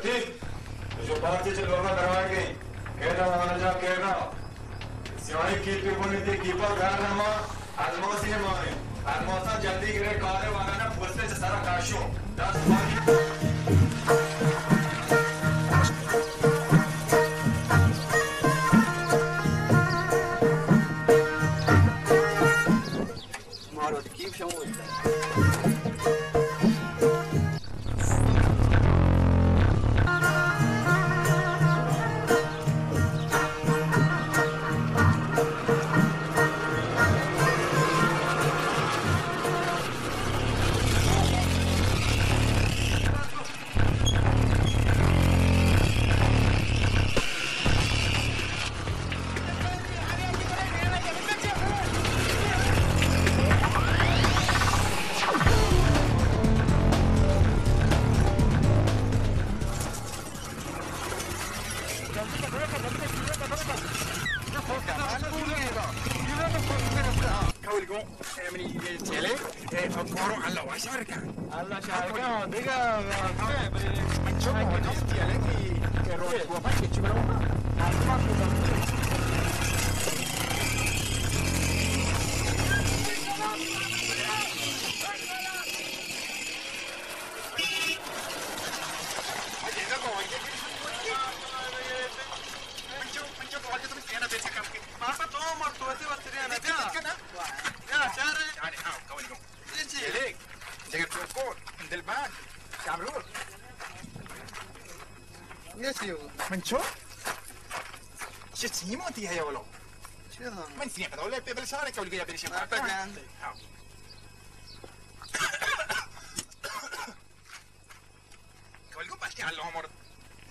ٹھیک، جو پارٹی چہ لوگا درائے گئی، کینا وانا جا کینا۔ سیاہی کیپی بنی تی کیپا گھر نما، الماسی نمائیں۔ الماسا جلدی گرے کارے وانا نا پوستے چہ سرا کاشوں۔ دست مانی۔ مارو کیپ شمو۔ کول گوں، اے منی، اے چیلے، اے پکورو اللہ واشار کن۔ اللہ شار کن، دیگا، من چو کو چیلے کہ، کہ روز کو پاس کے چبرو۔ جگر ٹوکور، دلبند، شامرور۔ من چو؟ چه چی موتی ہے اولو؟ من سیاہ پتہ اولے پہ بل سارے کول گیا بریشم۔ کولگو بلکہ اللہ مرد۔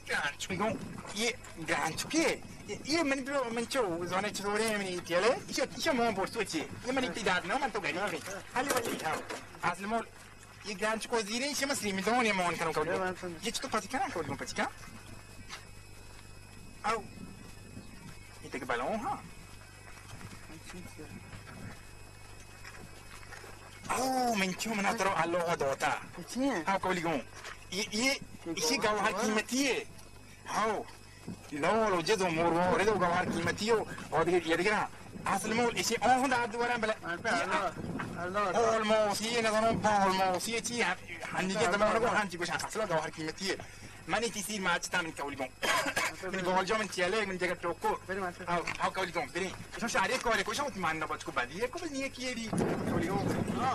گرانچو۔ گوں، یہ گرانچو کے؟ یہ، یہ من برو، من چو، زانے چطوری ہے منی تیلے؟ یہ، یہ مو برسو چی؟ یہ منی پیداد نہ، من تو گریب ہے۔ حالی والی، ہاں۔ اصل مول، یہ گرانچو کو زیرے، یہ مسری میں دونی مون کروں کولگو۔ یہ چطور پتی کنا کولگو پتی کنا؟ او۔ یہ تک بلوں، ہاں۔ او، من چو منا ترو اللہ دوتا۔ ہاں، کولی گوں۔ یہ، یہ، اسی گوہر قیمتی ہے۔ ہاؤ۔ لول و جد و مور و رد و گوہر قیمتی ہو۔ اور دیگه، یہ دیگه نا۔ اصل مول اسی اون داد دوارا بلے۔ اول موسی نظروں، بول موسی چی ہنی کے زمانہ کو ہنچی گوشا۔ اصل گوہر قیمتی ہے۔ منی کسی ماچتا من کولی گوں۔ من بول جو من چیلے، من جگہ ٹوکو۔ برے ماسٹر۔ آو، آو کولی گوں، برے۔ شو شاری کورے، کو شو مان نہ بچ کو بندی ہے، کو بندی ہے کی دی۔ کولی گوں۔ ہاں۔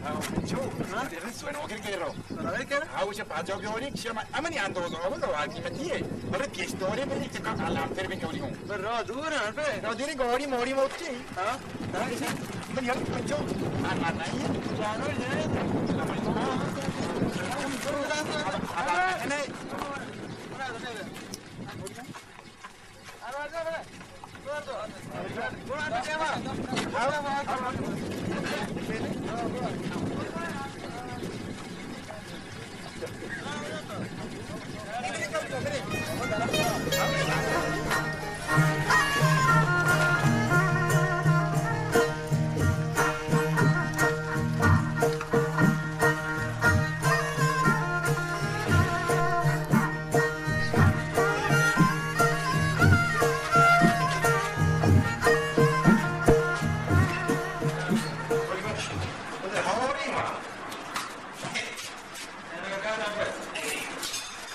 آو، چو۔ ہاں۔ تیرے سوئے نوکر کے رو۔ نوکر کے؟ آو، چه پاچو کے اوری، چه من، امنی اندوز ہو، تو آگی متی ہے۔ برے پیش دورے، برے چکا آلام تر بن کولی گوں۔ برے رو دور ہے، پہ۔ رو دیر گوڑی موڑی موتی۔ ہاں؟ ہاں؟ من یاد پچو، مار مار نہیں ہے۔ جانو جائے۔ نہیں۔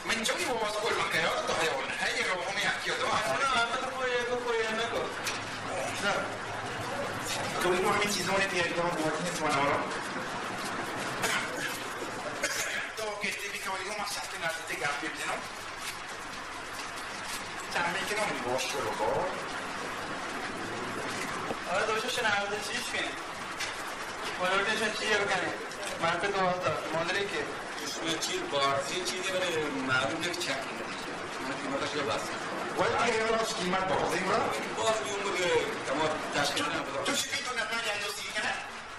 من چونی بابا تو کل مکہ یار تو ہے اور ہے یہ روحوں میں آتی ہو تو۔ تو ہمیں چیزوں نے پیاری تو بہت نہیں سوانا ہو رہا۔ تو کہتے بھی کمالی کو مقصد کے ناطے تے گام بھی بجنو۔ چاہنے کے نا من بہت کو لوگو۔ اور دوشو شناخت چیز کے۔ ولوٹیشن چی ہے بکنے؟ مارکیٹ تو ہوتا، مودری کے۔ اس میں چیز بہت سی چیزیں میرے معلوم ہے کہ چیک نہیں۔ میں قیمت کی بات۔ ولوٹی ہے، اس قیمت بہت ہے، بڑا۔ بہت بھی عمر ہے، تمام دس کے نا۔ تو شکی تو نہ جائے تو سی کے نا۔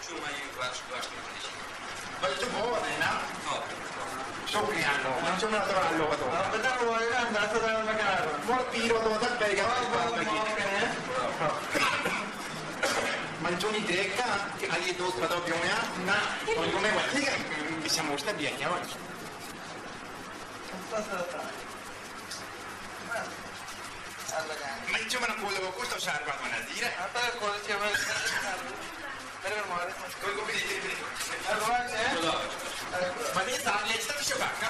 چون من یک بخش گوشت کنش۔ بلے تو بہت ہے نا؟ ہاں۔ شکریہ اللہ۔ من چون تو اللہ تو۔ بدن وایرا اندازہ دار مکن۔ مور پیر و دودک بیگا۔ من چونی دیکھا کہ علی دوست بدو بیویا نا، تو میں وقتی کہ بشموشتا بیا کیا وقت۔ من چو من پول کو تو شهر باد من زیره. آتا کول چه من. میرے مارے. کوئی کو بھی نہیں. خدا. من یہ سال لیتا تو شباب کا.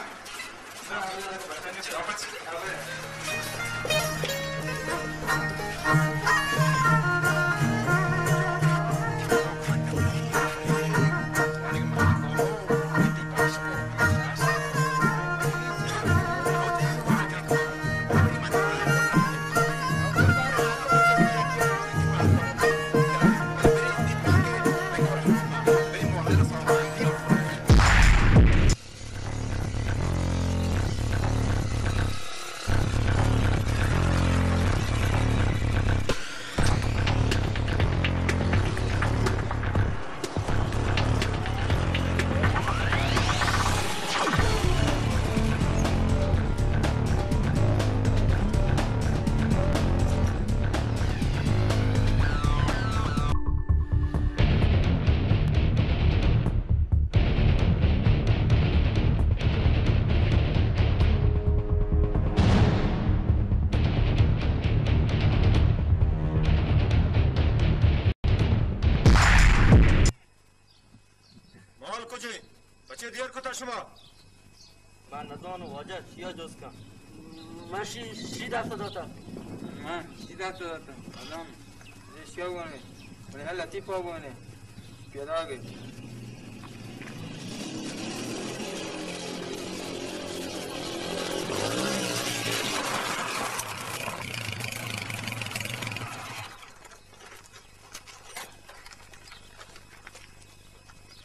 مال کجے؟ پچے دیر کتا شما؟ من نزانوں واجہ، چیا جست کن؟ من شی، شی دست داتا. من شی دست داتا. نزانوں. اے شیا گونے. بلے ہاں لطیفا گونے. پیدا گئے.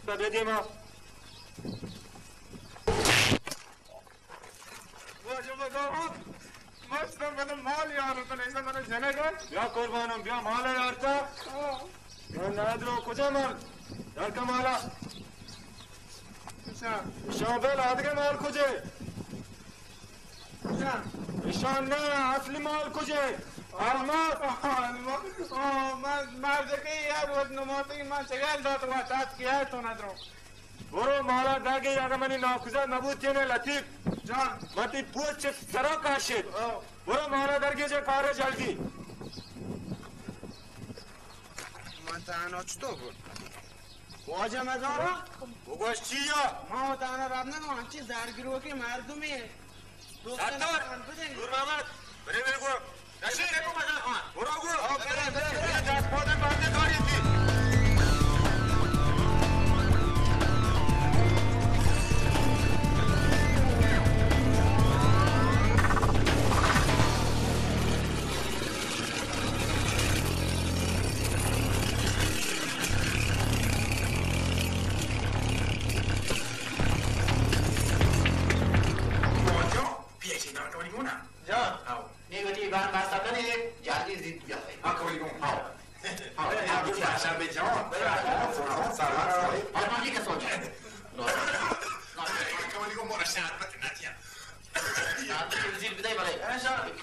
تا بہ دیما. واجہ مزاحم. مستم من مال یار تو نیسا من جنگ. بیا قربانم، بیا مال یار تا. ہاں. من نہ درو کجا مال؟ یار کا مالا. اچھا. شابل آدگہ مال کجے؟ ایشان نہ، اصلی مال کجے؟ آلماس. آلماس. آ، من مردکے یار، وت نماتی من چگل دات، وت آت کیا تو ندرو. برو مالا دگے، اگہ منی ناکوزا نبوتی نے لطیف. جان. من تی پوست چہ سرا کاشت. آ. برو مالا درگے جے کارے جلدی. من تانا چطور بود؟ واجہ مزارا؟ بگوش چیا؟ ما و تانا رب نگو، انچی زرگروکی مردمی. ستار! نور محمد! برے برے گو. رشید! برو گو. آ، برے، برے، برے. دست پادن بندے کاری تی. پیش دار کولی گونا. جان. ہاؤ. نی وتی بار باستا کنے، جلدی زیت بیا. ہاں، کولی گون. ہاؤ. ہاؤ، ہاں، بچا شر بے جان. سلام، سلام. ہاں، مانی کا سوچا. کولی گون مورا شاد بت نہ دیا. زیر بدای بلے.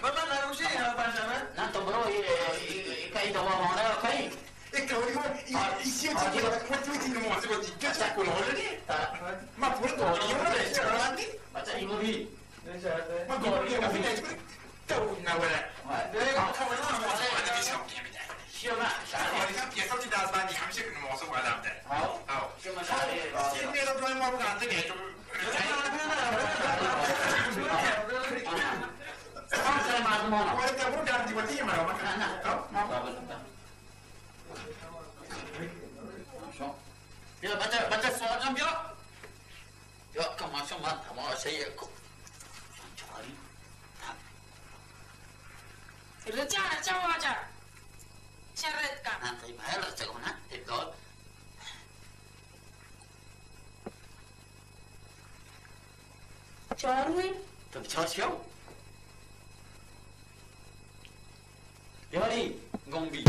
بابا نروشی یا پاشا. نہ تو برو، یہ، یہ، یہ کئی دوا ہونا کئی. ایک کولی گون، یہ، اسی چیز کو تو تین موضوع دی. کیا چکو نہ لگے؟ ما پورا تو یہ نہ. اچھا، یہ بھی. ما گولی کافی نہیں تو نہ ولا. شیما، شیما. پیسہ تی دست بندی ہمیشہ کنو موضوع والا دے. ہاؤ. ہاؤ. شیما، شیما. یہ میرا برای ما بگاتے گئے تو. بیا، بچہ، بچہ، سوار جان، بیا. بیا، کماشا، من تماشا یک کو. چاری. رچا، رچا، واجہ. شرت کا. ہاں، تئی بھائی رچا کو نا، ایک دور. چارویں؟ تو بچار چیو؟ یاری گومبی.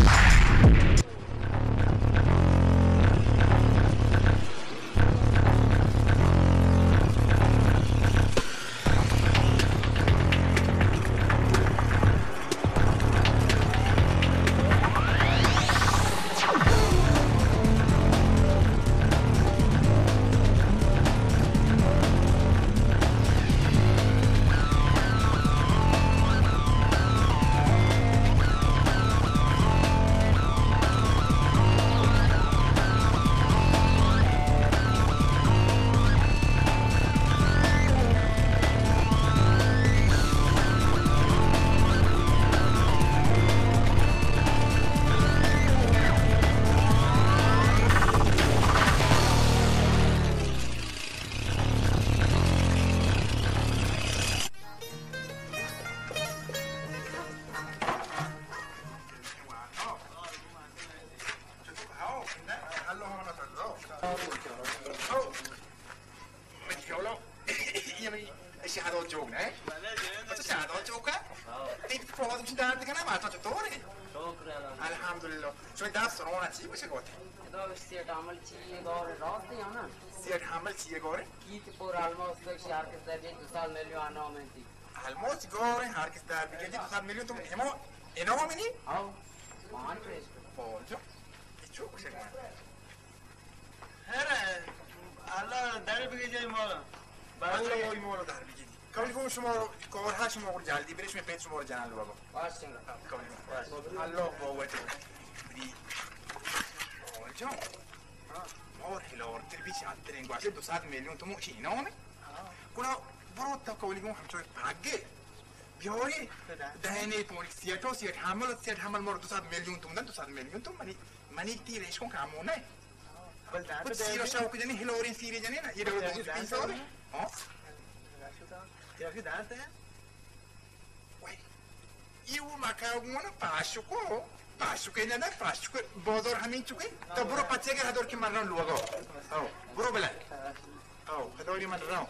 لوگ نہ؟ بلے جان۔ اچھا، شادو چوکا؟ ہاں۔ تئی پرواد کچھ دار دکھنا، ماتا چطور ہے؟ شکر ہے الحمدللہ۔ الحمدللہ۔ شوی دار سرونا چی بچے گوتے؟ ادا سیٹ عمل چی گور راست ہے نا؟ سیٹ عمل چی گور؟ کیت پور آلموسٹ شہر کے ساتھ دو سال ملیو آنا میں تھی۔ آلموسٹ گور ہے، ہر کس دار بگے جی، دو سال ملیو تم ایمو، اینو منی؟ ہاں۔ پانچ ہے۔ بول جو۔ اچھو کچھ ہے۔ ہر اللہ دار بگے جی مولا۔ اچھا، بلے۔ مولا، مولا دار بگے جی۔ کبھی کو شما کور ہا شما کو جلدی برش میں پیٹ شما جان لو بابا۔ پاس چنگا۔ کبھی کو۔ اللہ بابا۔ بری۔ بول جو۔ ہاں۔ اور ہلور تر بھی شانتریں گواسے دو سال ملیون تم اسی نہ ہونے۔ گڑا برو تو کولی گوں ہمچو پاگے۔ بیاری۔ دہنے پوری سیٹو سیٹ حمل سیٹ حمل مر دو سال ملیون تم دن دو سال ملیون تم منی منی تی ریش کو کامو نہ۔ بل دار کچھ سیرو شاو کو جنی ہلورین سیرے جنی نا، یہ ڈول دوست پین سو۔ ہاں۔ یہ دار تے۔ وای۔ یہ وہ مکا گونا پاشکو، پاشکو نہ دار پاشکو بازار ہمیں چکے۔ تو برو پچے کے ہدور کے مرنا لوگا۔ او، برو بلا۔ او، ہدوری من رو۔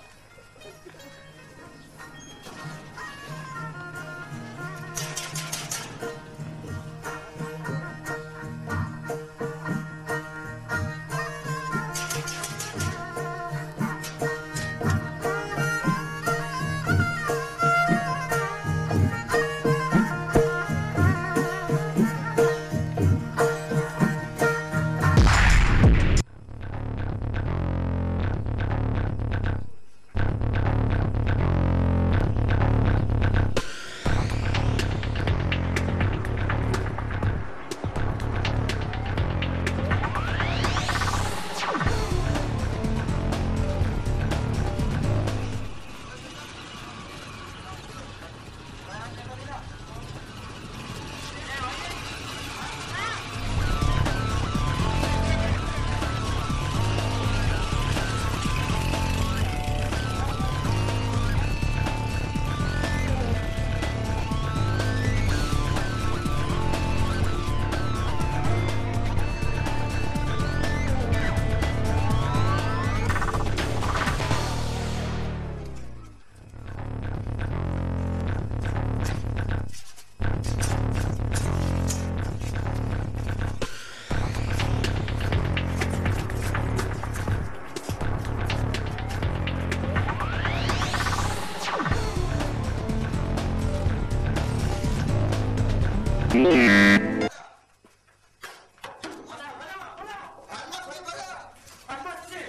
آلماس چی؟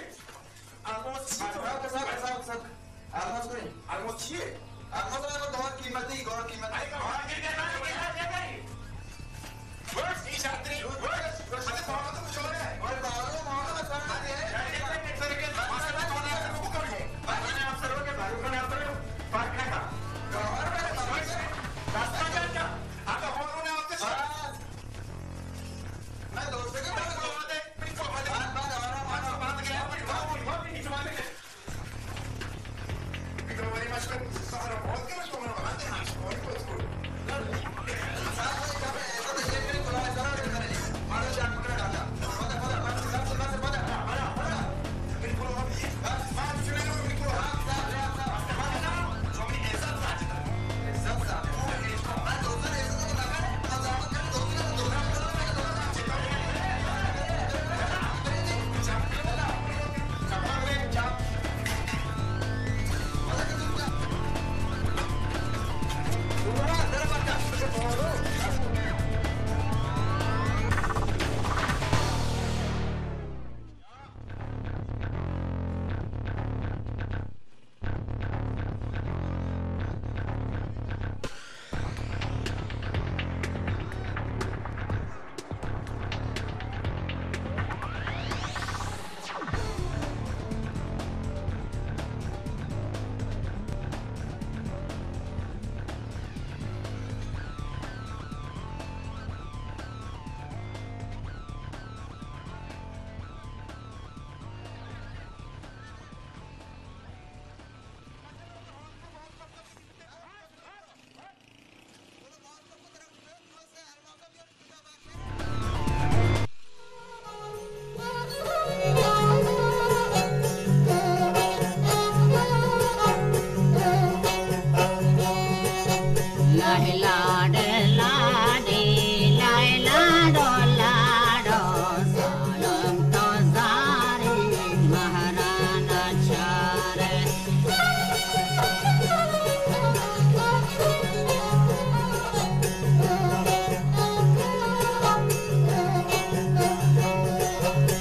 آلماس چی؟ آلماس چی؟ آلماس ءَ گور قیمتی، گور قیمتی۔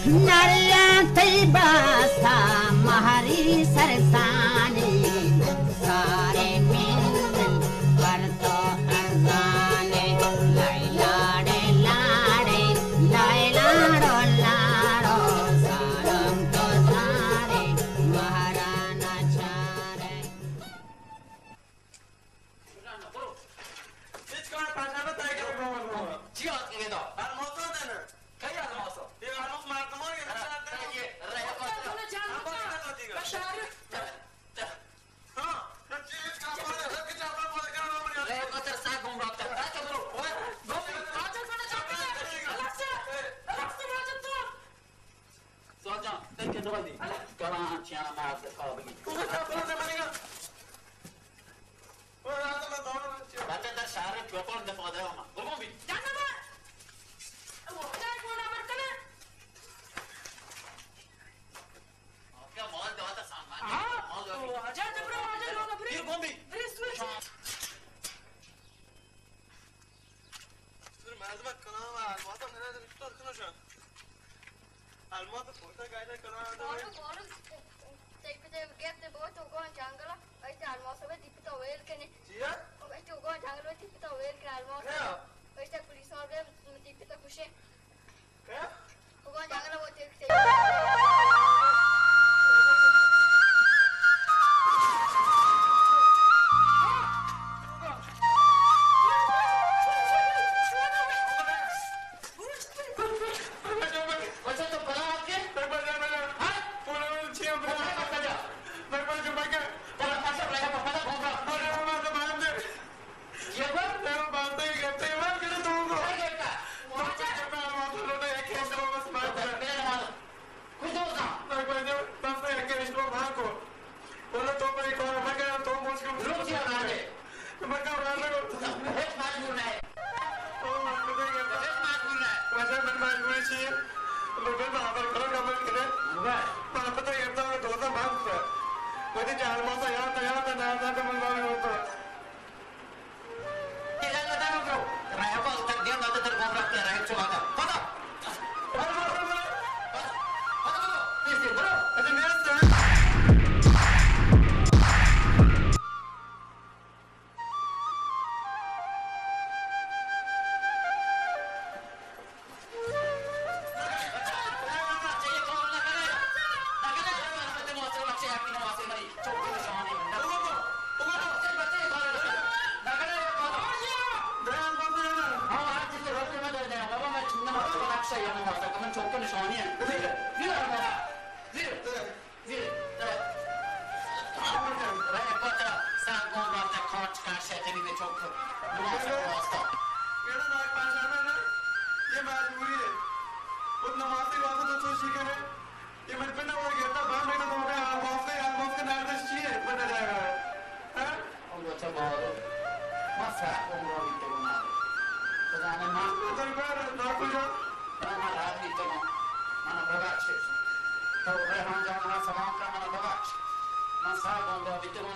نریاں تئی باستا مہری سرسانی، سارے مند پر تو ارزانے۔ لائے لاڑے لاڑے، لائے لاڑو لاڑو، سارم تو سارے مہرانا چارے۔ برو۔ ہچ کار پاچا نہ تاکہ۔ چی آتکگے تو؟ الماسا دینا۔ کئی الماسا؟ یہ الماس مردمان یہ نشان دے۔ یہ رہے پتر۔ ہم بات نہ کرتی گا۔ بشار۔ ہاں۔ رہے پتر سا گم رکھتا۔ تا تو برو۔ برو۔ پاچا کنا چاہتے ہیں۔ الگ سے۔ الگ سے راجن تو۔ سوجان، تئی کہ نودی۔ کلاں چیانا مار دکھا بگی۔ تو کیا بولنے مریگا؟ بچہ در شہر چوپان دفعہ دے ہما۔ بگو بھی۔ جانا مار۔ وہ جائے کون امر کنا۔ آپ کیا مال دواتا سامان؟ ہاں۔ مال دواتا۔ واجہ جبرا، واجہ لوگ ابری۔ پھر کون بھی؟ ارے سوچ۔ سر مردم کلام الماس نہ دے تو کنو شان۔ الماس پورتا گائے کلام تو۔ بارو، بارو، تئی پتا گپت بو تو گون جنگل، ایت الماس بے تئی پتا ویل کنے۔ جی ہاں؟ ایت گون جنگل بے تئی پتا ویل کنے الماس۔ کیا؟ ایت پولیس اور بے تئی پتا کشے۔ یہ مجبوری ہے۔ خود نماز کے واسطے تو چوشی کرے۔ یہ من پنڈا وہ گرتا بند ہے تو میں آل باس کا، آل باس کا ناردش چی ہے؟ پنڈا جائے گا۔ ہاں؟ او بچہ بارو، ما ساہ عمر بیتگوں۔ تو جانے ما تو دربار ناکو جا۔ ما راہ بیتگوں۔ منا ببخش۔ تو رحمان جان، ما سلام کا، منا ببخش۔ ما ساہ عمر بیتگوں۔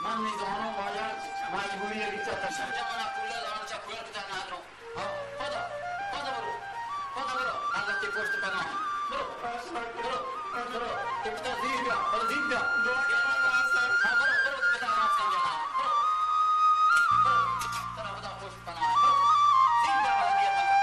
من نی زانوں واجہ مجبوری ء بیتا تشا۔ جا منا پولا زانوں چا کل کتا نادروں۔ ہاں، پدا، پدا برو، پدا برو، اللہ تی پشت پناہ۔ برو، برو، برو، تی پتا زیر بیا، برو زیر بیا۔ ہاں، برو، برو، تی پتا راست کن جانا۔ برو، برو، ترا خدا پشت پناہ۔ برو، زیر بیا، برو، زیر بیا۔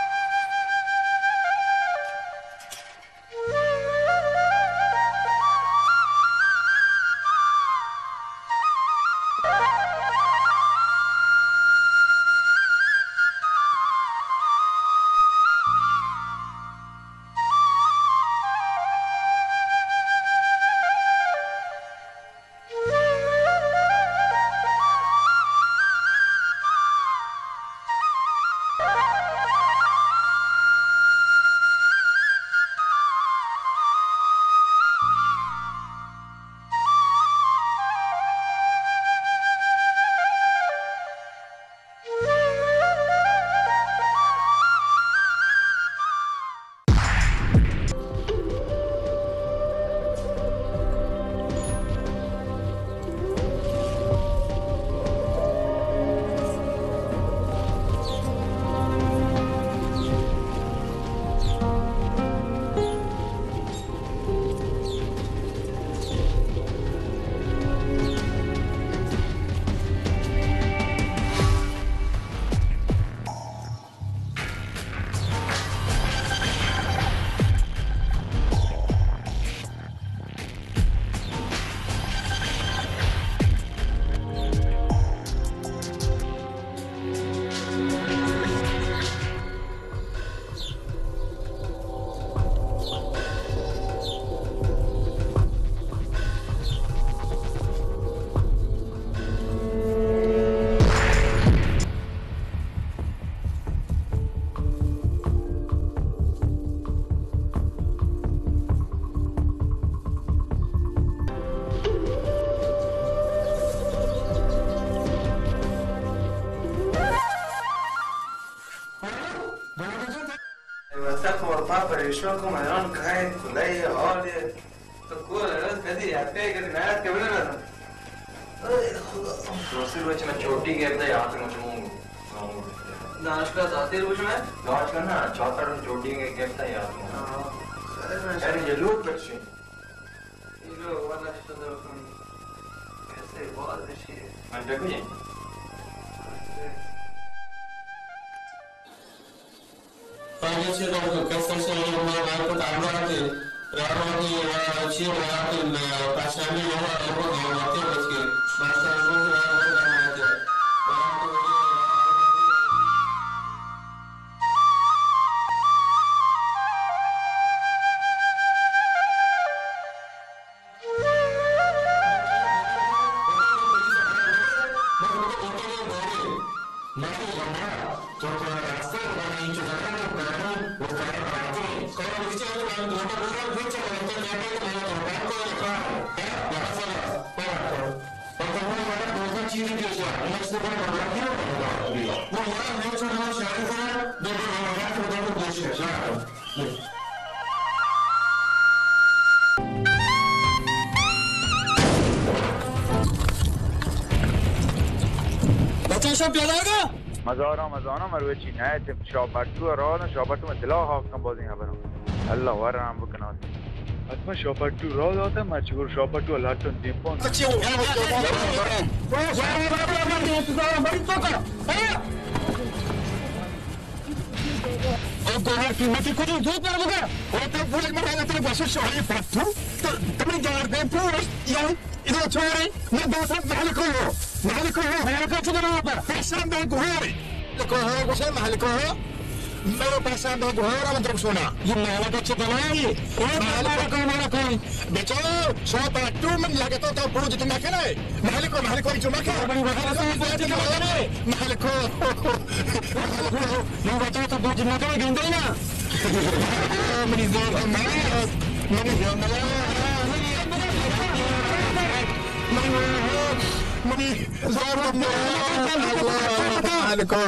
تو وفا پریشان کو میان کہیں کلئی حال ہے۔ تو کور ہے، کدی یاد کئی کدی نہ یاد کبھی نہ۔ اے خدا۔ دوسری روچ میں چوٹی گرتا یاد مجموع۔ دانشگاہ ذاتی روچ میں؟ دانشگاہ نا، چاتا روچ چوٹی گرتا یاد مجموع۔ ہاں۔ ارے یہ لوگ بچے۔ ایلو والا شتو درکن۔ کسے باز بشی۔ من ڈگو جن۔ آگے چی کار کو کسے سے ما بات کو تعلق ہے۔ راوتی و چی بات پاکستانی لوگ کو دعوت ہے بس کے۔ بس کو راوتی۔ بچہ شپ پیدا ہوگا؟ مزاراں مزاناں مروچی نئیت، شاہ پٹو ءَ راہ داں، شاہ پٹو من دلا ہاک کن بازیں ہبراں۔ اللہ ورحم بکنات۔ حتما شاہ پٹو راہ داتہ، مرچی گڑا شاہ پٹو ءَ لٹن دیمپان۔ او گوہر قیمتی کجا دو پر بگا۔ او تو پوچھ مرا تیرے بس شاہی پٹو۔ تو تمہیں گار دے پوچھ یا۔ ادو چورے، من دو ساعت محل کو ہو۔ محل کو ہو۔ محل کو چکا پر؟ پرشان بے گوہر۔ محل کو ہو، گوشے محل کو ہو۔ میرے پرشان بے گوہر، من درو سونا۔ یہ محل کو چکا بنائی؟ محل کو، محل کو۔ بچو، شاہ پٹو من لگتو تو پوج تو نہ کرے۔ محل کو، محل کو جو مکہ۔ بڑی وجہ سے پوج تو نہ کرے۔ محل کو۔ من بچو تو پوج نہ کرے، گندے نا۔ منی زور ہم ہے۔ منی زور ہم ہے۔ منی زور ہم ہے۔ اللہ، محل کو۔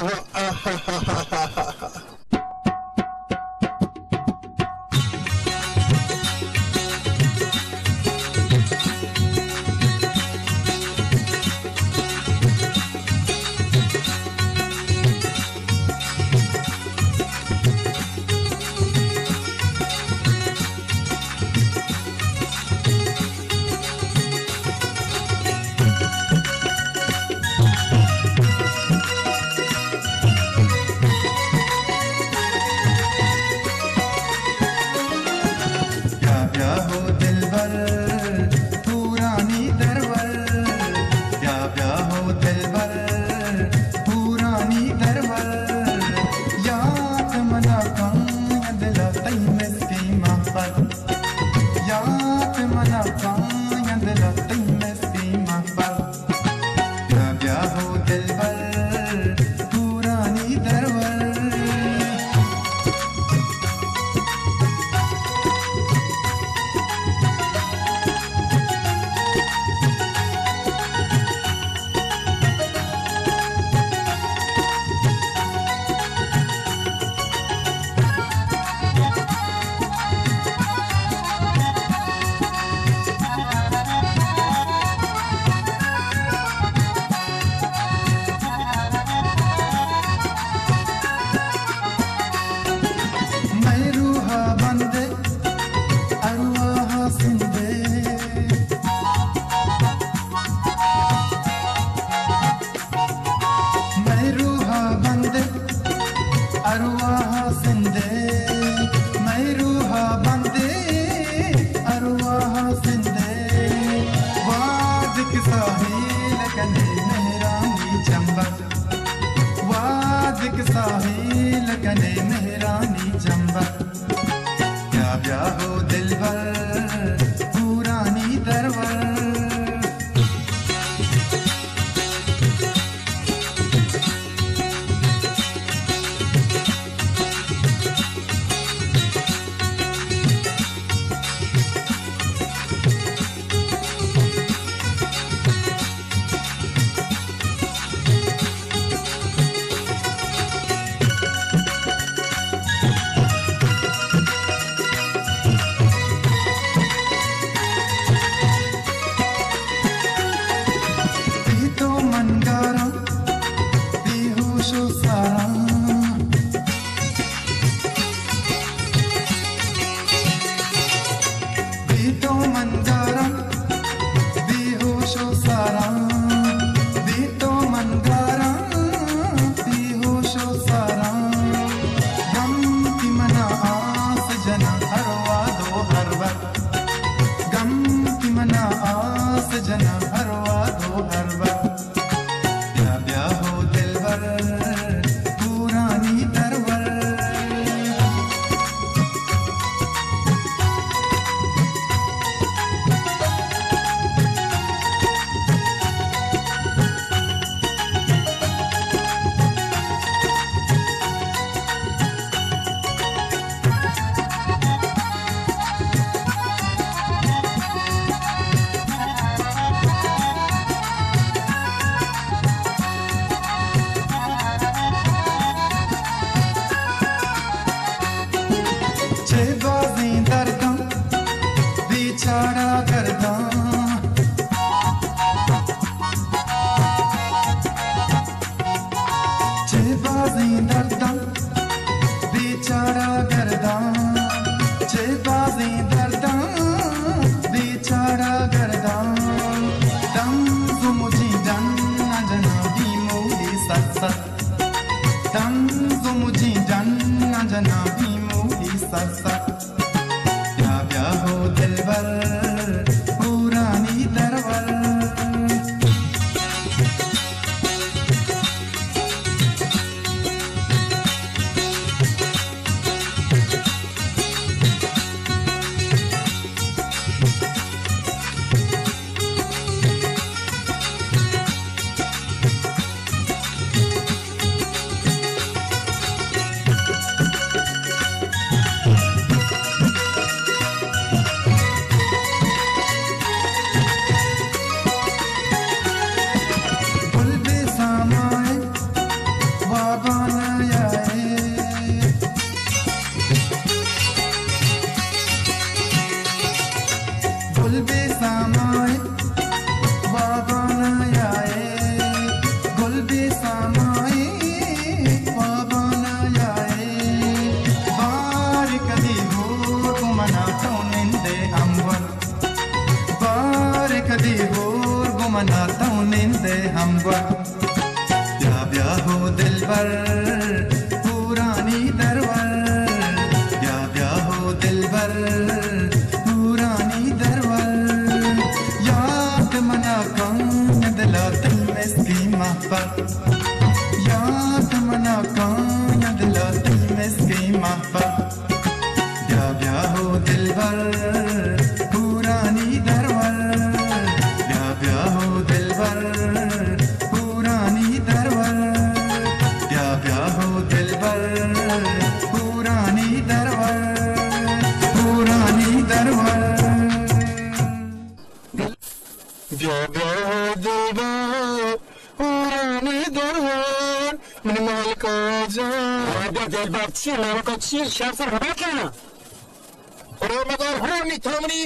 چہ بازیں درداں بیچارہ گرداں، چہ بازیں درداں بیچارہ گرداں، چہ بازیں درداں بیچارہ گرداں۔ دم زمجیں ڈن نہ جناں بی مولی سر سر، دم زمجیں ڈن نہ جناں بی مولی سر سر۔ بیا بیا ہو دلبر، پورانی درور۔ گل بے سامائے وابان آئے، گل بے سامائے وابان آئے، گل بے سامائے وابان آئے۔ بار کدی ہور گمنا تو نندے امبر، بار کدی ہور گمنا تو نندے امبر۔ بیا بیا ہو دلبر، پورانی درور۔ بیا بیا ہو دلبر، پورانی درور۔ یات منا کن دلا تئی مسکیں مہپر، یات منا کن دلا تئی مسکیں مہپر۔ بیا بیا ہو دلبر، پورانی درور۔ بیا بیا ہو دلبر، پورانی درور۔ بیا بیا ہو دلبر، پورانی درور، پورانی درور۔ بیا بیا ہو دلبر، پورانی درور، منی مالکا جان۔ بیا دلبر چی، مالکا چی، شر سر ہبر کنا۔ خدا مدار ہو نی تامنی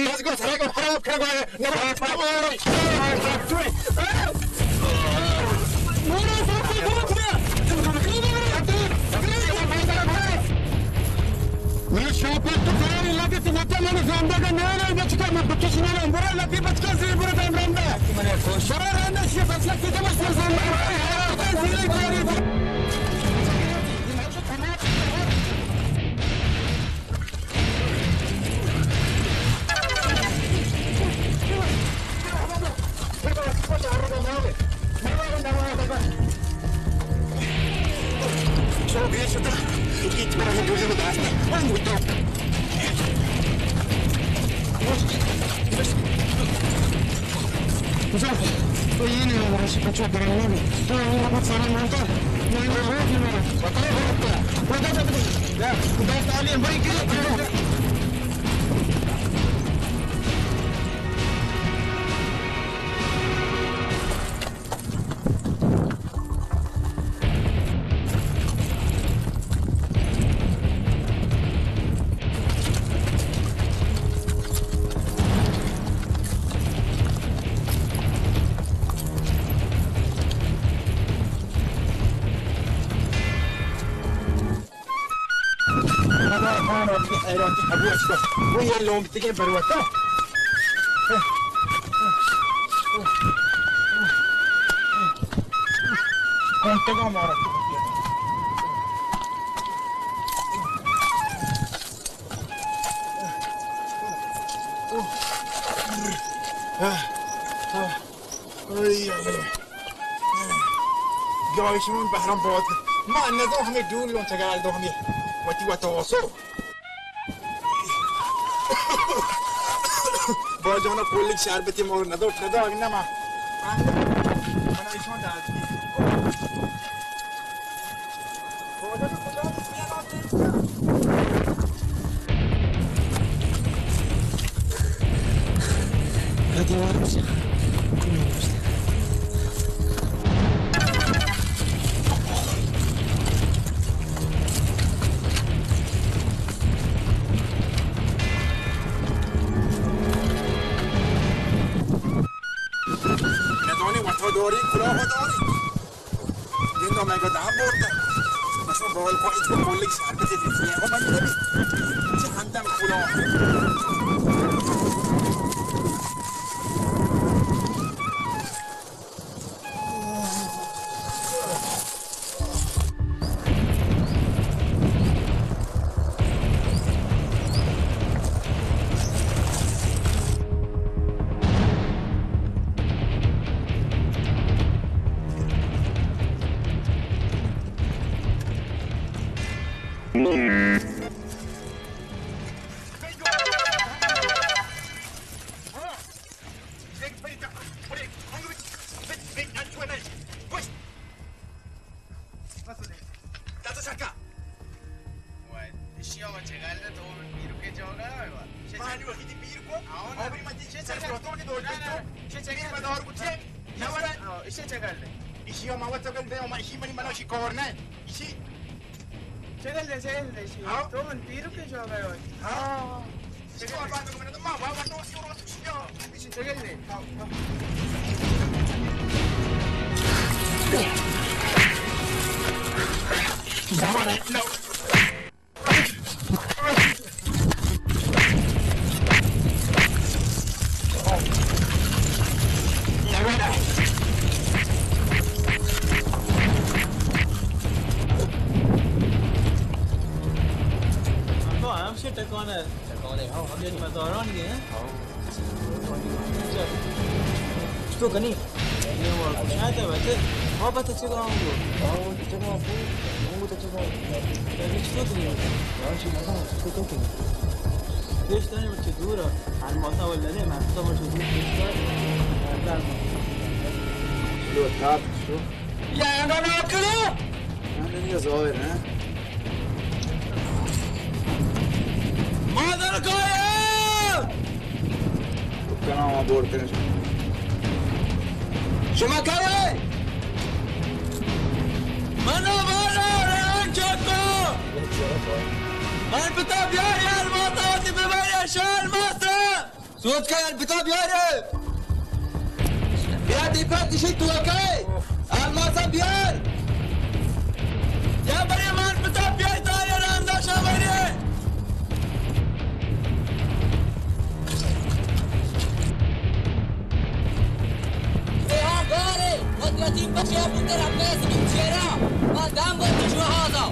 مزگو سرگو خراب کرگو ہے۔ نبات مارو۔ من شاپر تو زانی لگے تو مجھے من زندگا نہ نہ بچکا من بکش نہ برا لگے بچکا زیر برا دم رندا۔ برا رندا شی بچکا کیتے مشکل زیر برا۔ جایشون بهرام باد. من نزو همه دور لون چگال دو همه وتی وتوسو. با جانا پولیک شربتی مور ندوش ندو اگنا ما. من ایشون داد. دوری کلاه داری. گندو مگا دام برده. مثلا بال کو ایت کو کلی شهر به تیزی. او من نبی. چه خندم کلاه. ایشی ءَ چگل دے تو پیرو کے جوگا ہے وا. پانی وقتی پیر کو. آؤ نا. ابھی مت چیز سر تو کے دور پہ تو. چیز چگل دے. مدار کو چیک. نہ ورا. ایشی چگل دے. ایشی ما وت چگل دے، ما ایشی منی منا شی کور نہ. ایشی چگل دے، چگل دے ایشی. ہاں. تو من پیرو کے جوگا ہے وا. ہاں. تو ہمشی ٹکانے. ٹکانے، ہاں، ہمشی. مزاران گئے، ہاں؟ ہاں. چطور کنی؟ شاید ہے ویسے. ہاں، بس اچھے کام ہو. ہاں، اچھے کام ہو. ہاں، بس اچھے کام. چطور کنی؟ ہاں، چطور کنی؟ پیش داریم چه دور. الماسا ولا نه، ماسا ولا دور پیش دار. چلو، تاپ شو. یا انگا ناکلو. من دیگه ظاهر نه. مادر کایه. کنا ما بور کنه. شما کایه؟ منو بالا ران چکو. من پتا بیار یار، ماتا وتی ببر یا شال ماتا. سوچ کن، البتا بیار. بیار دی پت کشی تو کئے. الماسا بیار. یا بری مان پتا بیار، تاری راندا شا بری. اے ہاں گارے، وت یتیم بچے بوتے رب نے زمین چیرا. ما دام بوتے شو ہازا.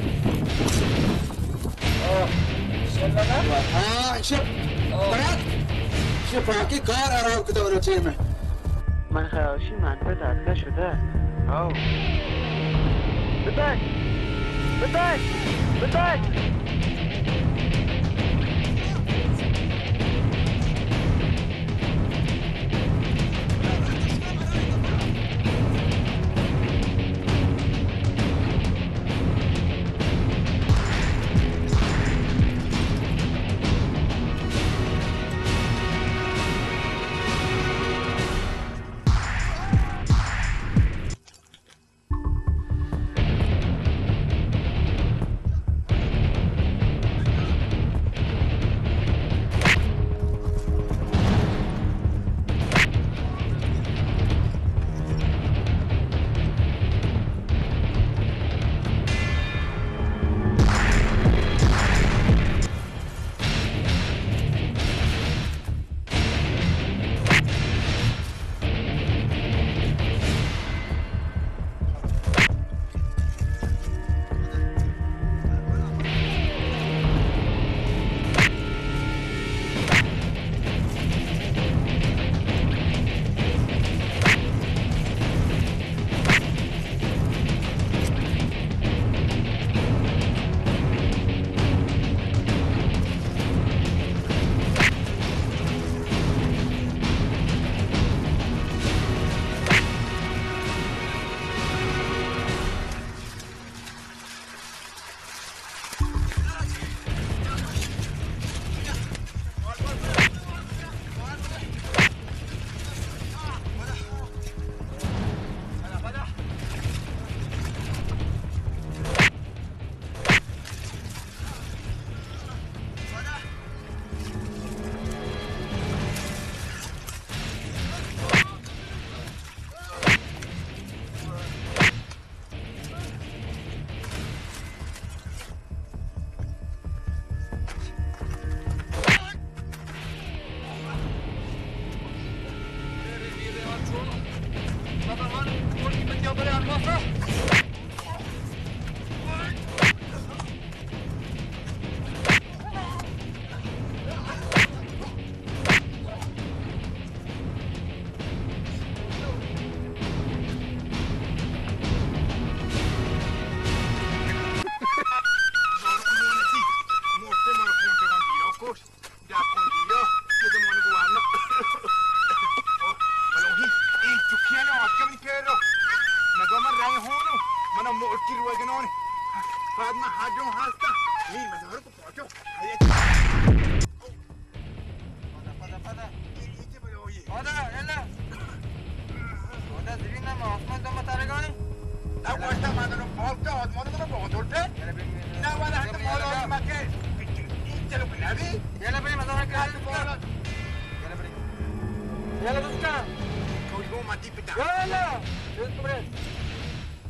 آه، انشالله نه. آه، انشالله. آه. برات. شفاکی کار آرام کتا ولو چیمه. من خیالشی منفعت آتکا شده. آه. بتای. بتای. بتای. ابھی؟ یلا بڑے مزہ کر، یلا بڑے۔ یلا دوستاں۔ کوئی کو متی پتا۔ یلا۔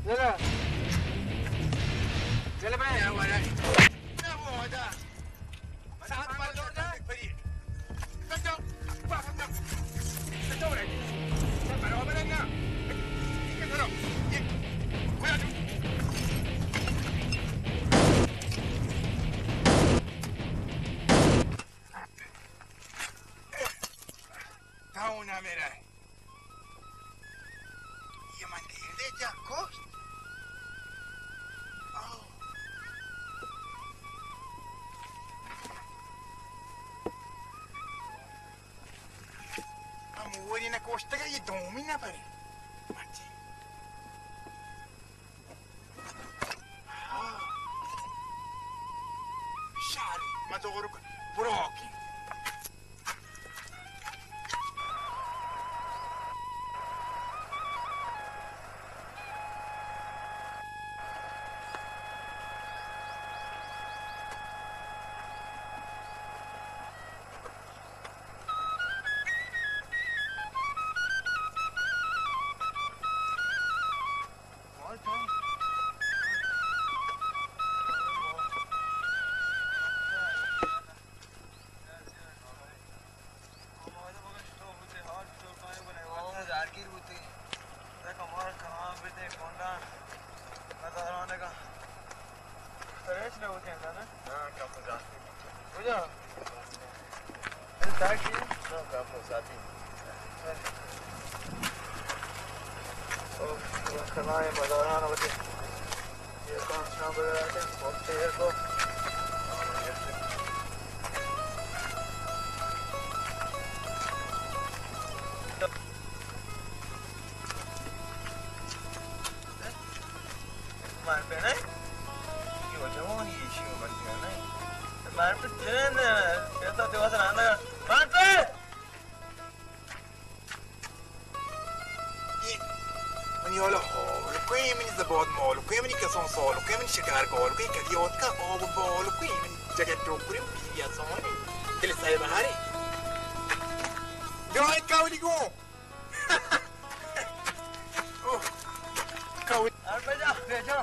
یلا۔ یلا بڑے۔ کیا ہوا ہے؟ کیا ہوا ہے؟ سات بار دور جا۔ تاؤں نہ میرا۔ یہ من دیر دے جا کوشت۔ آؤ۔ ہم وری نہ کوشتگا، یہ دومی نہ پرے۔ مرچی۔ ہاں۔ شاری، مزورک، براکی۔ مارپیٹ ءَ؟ اے وجہ ہونی ایشی ءَ مرچی ءَ نہ؟ مارپیٹ جنین ءَ، پیسہ تے واسطہ راندا۔ مارپیٹ! اے منی اولا ہول کوئی، منی زباد مول کوئی، منی کسان سال کوئی، منی شکار گال کوئی، کدی آتکا آب بال کوئی، منی جگہ ٹوکری پیری آسانی۔ دل سائے بہاری۔ جوائے کاولی گو۔ اوہ، کاوی۔ اربجا، بیجا۔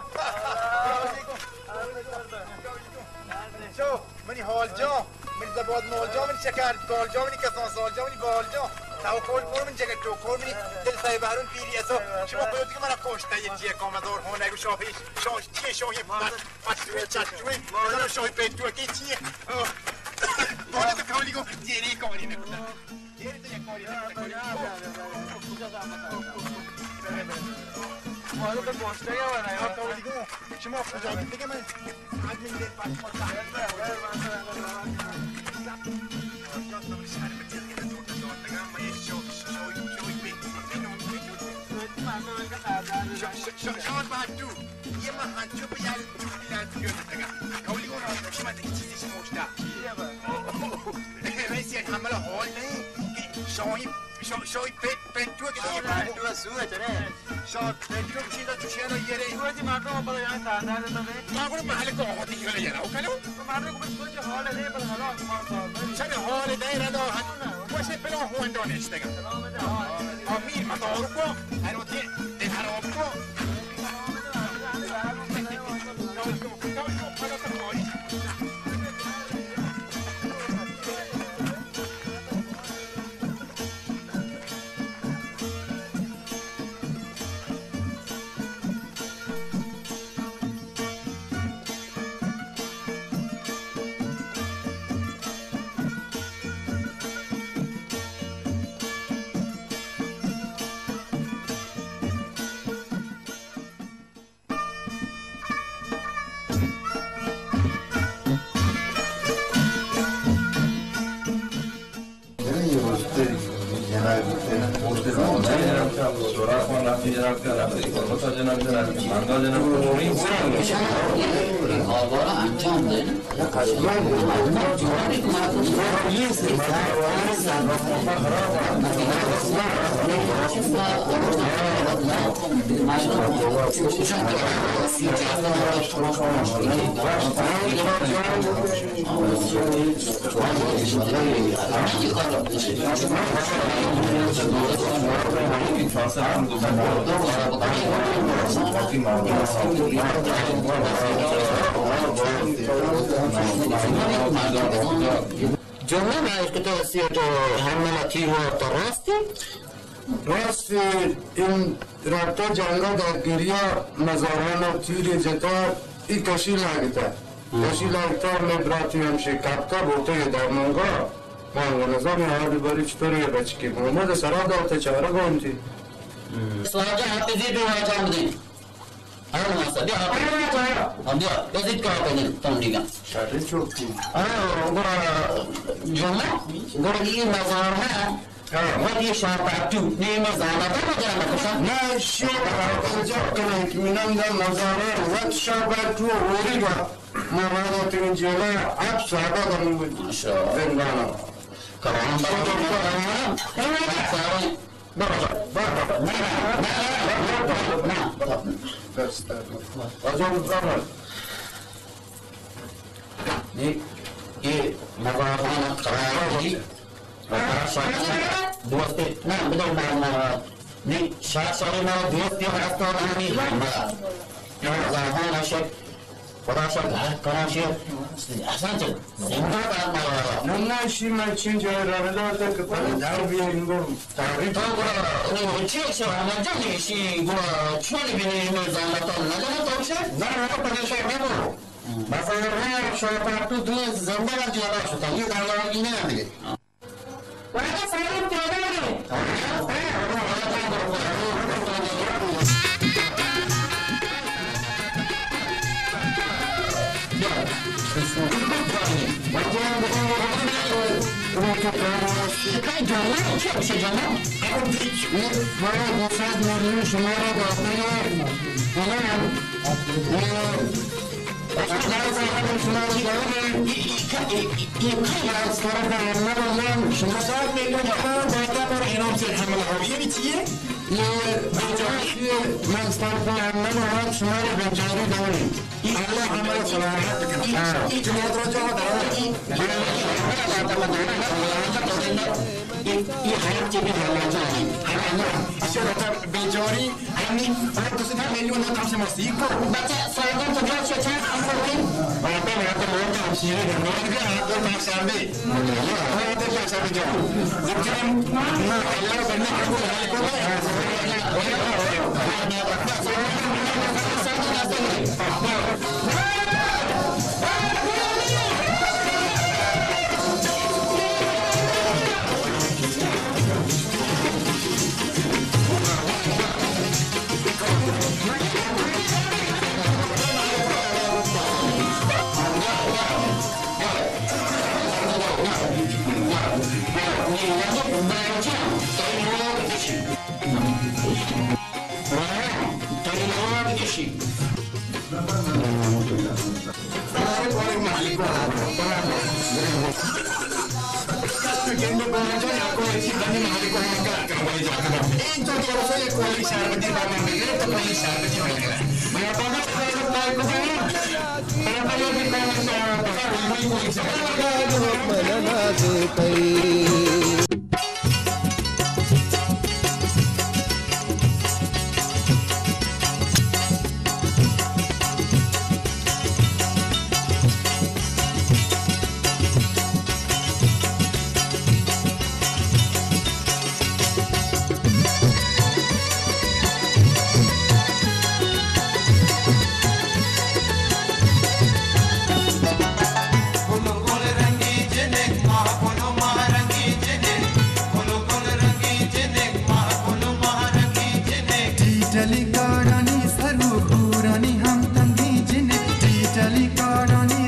شو، منی ہال جان، منی زباد مال جان، منی شکر گال جان، منی کسان سال جان، منی بال جان۔ تاو کول کول، منی جگہ ٹوکول، منی دل سائے بہرون پیری اسو۔ شما خود دیگه منا کوشتا یه چیه کام دور ہونه گو شاپی، شاش چیه شاهی پت، پت چوی چت چوی، شاهی پت چوی کی چیه؟ اوه، بولا تو کاولی گو، جیری کاولی نکوتا۔ شما کجا دیگه من شاد بہت تو۔ یہ من ہنچو پہ یار تو لات کیو تگا۔ کولی گو راست شما دیگه چیزی شما اشتا۔ رئیس یک حملہ ہال نہیں کہ شاہی، شا-، شاہی پیٹ، پیٹ تو کہ شاہی پیٹ تو سو ہے ترے۔ شاہی پیٹ تو چیزا چوشیا نہ یہ رہی۔ تو جی مردم پر یہاں تھا، تھا، تھا، تھا۔ ما گو محل کو ہوتی ہے یار، او کلو۔ تو مردم کو بس کوئی ہال نہیں، پر حالا ہمارا سال۔ سر ہال دے رہا۔ وشے پلو ہون دو نشتگا۔ آمین۔ مدار کو، انو تے، تے خراب کو۔ جملہ ما اشکتہ سیٹ حملہ تیر وارتہ، راستی؟ راستی، این رابطہ جنگا درگیریا مزاران و تیر جتا، ای کشی لگتا. ہاں. کشی لگتا، میں براتی ہمشی کپتا بوتے یہ درمانگا. من نظر حال بری چطوری بچکی محمد سرا داتا چارہ گونتی. ہاں. سواجہ حافظی بھی واجہ ہم دیں. ہاں، ماسا، بیا، بیا، بیا، بیا. ہاں، بیا، بیا، زیت کا پہ تم دیگا. شاٹے چوک کی. ہاں، گڑا، جمعہ، گڑا یہ مزار ہے. ہاں. وقت یہ شاہ پاٹو، نہیں مزار ہے، تو مزار ہے. نہ، شاہ پاٹو جب کریں کہ منم دا مزار ہے، وقت شاہ پاٹو اوری گا. مزار تین جمعہ، اب صحابہ بنو. ماشاءاللہ. زندانا. کلام بنو. سارے. نی، اے مزار خان قرار دی. دوستی، نہ، بدل ما، ما، نی، شاہ شاہی ما دوستی ہستہ نی، ما، مزار خان عاشق. خدا شد، ہر کنا شد. احسن چل. زندہ باد مارا. نہ، نہ، شی میں چین جائے رہا تھا کہ پہلے دار بھی انگو تعریف. تو گڑا، او، چی شو، ہمیں جو شی گڑا، چون بھی نہیں، میں زندہ تو نہ جانا تو شے؟ نہ، نہ، پریشان نہ کرو. بس اگر میں شو پر تو دو زندہ باد جواب شتا، یہ دعویٰ نہیں ہے. واجہ سلام پیدا ہے. شما ساعت میلیون جوان داتا پر انعام سے حملہ ہو. یہ بھی چیئے؟ یہ بنجاری، من ساعت پر حملہ ہو، شما رو بنجاری داری. اللہ ہمارا سلامت. ہاں. یہ جماعت رو جو دارا. یہ، یہ ہر چیز میں حملہ جانی. ہمیں اچھا بتا بنجاری. ہمیں اور دوسرے میلیون نہ کم سے مسی کو. بچہ، سوگن تو جو چیز ہے، ہم کو دیں. اور تو میں تو بہت ہم سیرے گھر میں گیا، آپ کو پاک صاحب بھی. اور آپ کو پاک صاحب بھی جو. لیکن، نہ، اللہ بندے کو حال کو. ٹیٹلی کاڑانی سر و کورانی ہم تنگی جنک، ٹیٹلی کاڑانی